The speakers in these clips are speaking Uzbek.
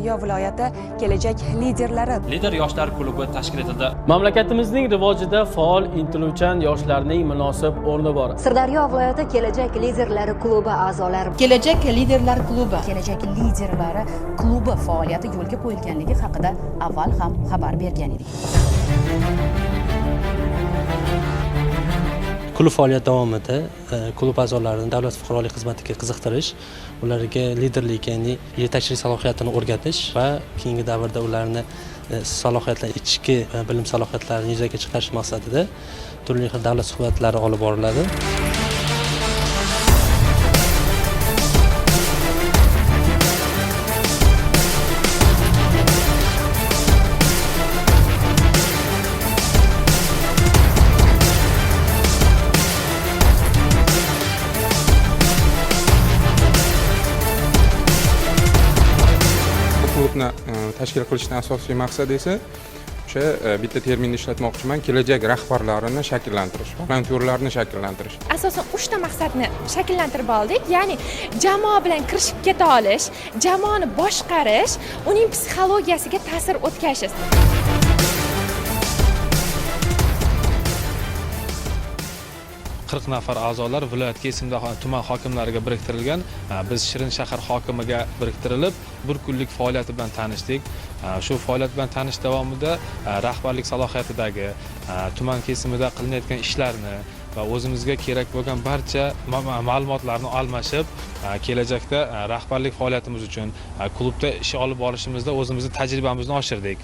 Sirdaryo viloyati kelajak liderlari Lider yoshlar klubi tashkil etildi. Mamlakatimizning rivojida faol, intiluvchan yoshlarning munosib o'rni bor. Sirdaryo viloyati kelajak liderlari klubi a'zolari Kelajak liderlar klubi. Kelajak liderlari klubi faoliyati yo'lga qo'yilganligi haqida avval ham xabar bergan edik. Klub faoliyati davomida klub a'zolarini davlat fuqarolik xizmatiga qiziqtirish, ularga liderlik, ya'ni yetakchilik salohiyatini o'rgatish va keyingi davrda ularni salohiyatlar, ichki bilim salohiyatlarini yuzaga chiqarish maqsadida turli xil davlat suhbatlari olib boriladi. Klubni tashkil qilishdan asosiy maqsad esa o'sha bitta terminni ishlatmoqchiman, kelajak rahbarlarini shakllantirish, volontyorlarni shakllantirish. Asosan 3 ta maqsadni shakllantirib oldik, ya'ni jamoa bilan kirishib keta olish, jamoani boshqarish, uning psixologiyasiga ta'sir o'tkazish. 40 nafar a'zolar viloyat kesimida tuman hokimlariga biriktirilgan. Biz Shirin shahar hokimiga biriktirilib, bir kunlik faoliyati bilan tanishdik. Shu faoliyat bilan tanish davomida rahbarlik salohiyatidagi tuman kesimida qilinayotgan ishlarni va o'zimizga kerak bo'lgan barcha ma'lumotlarni almashib, kelajakda rahbarlik faoliyatimiz uchun klubda ish olib borishimizda o'zimizni tajribamizni oshirdik.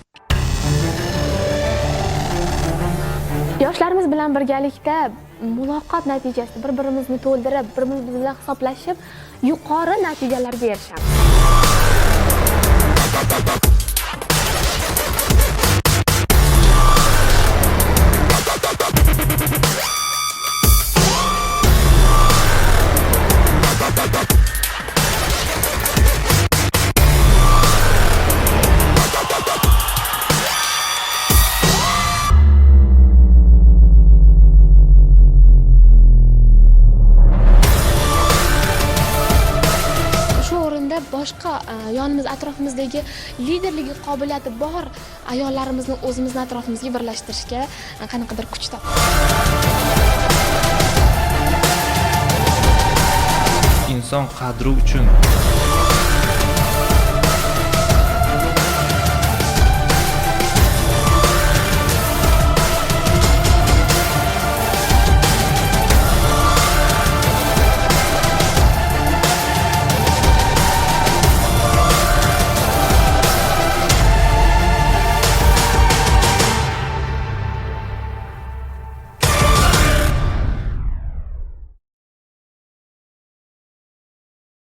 Yoshlarimiz bilan birgalikda muloqot natijasida bir-birimizni to'ldirib, bir-birimiz bilan hisoblashib, yuqori natijalarga erishamiz. Boshqa yonimiz atrofimizdagi liderlik qobiliyati bor ayollarimizni o'zimizni atrofimizga birlashtirishga qanaqadir kuch topdik. Inson qadri uchun.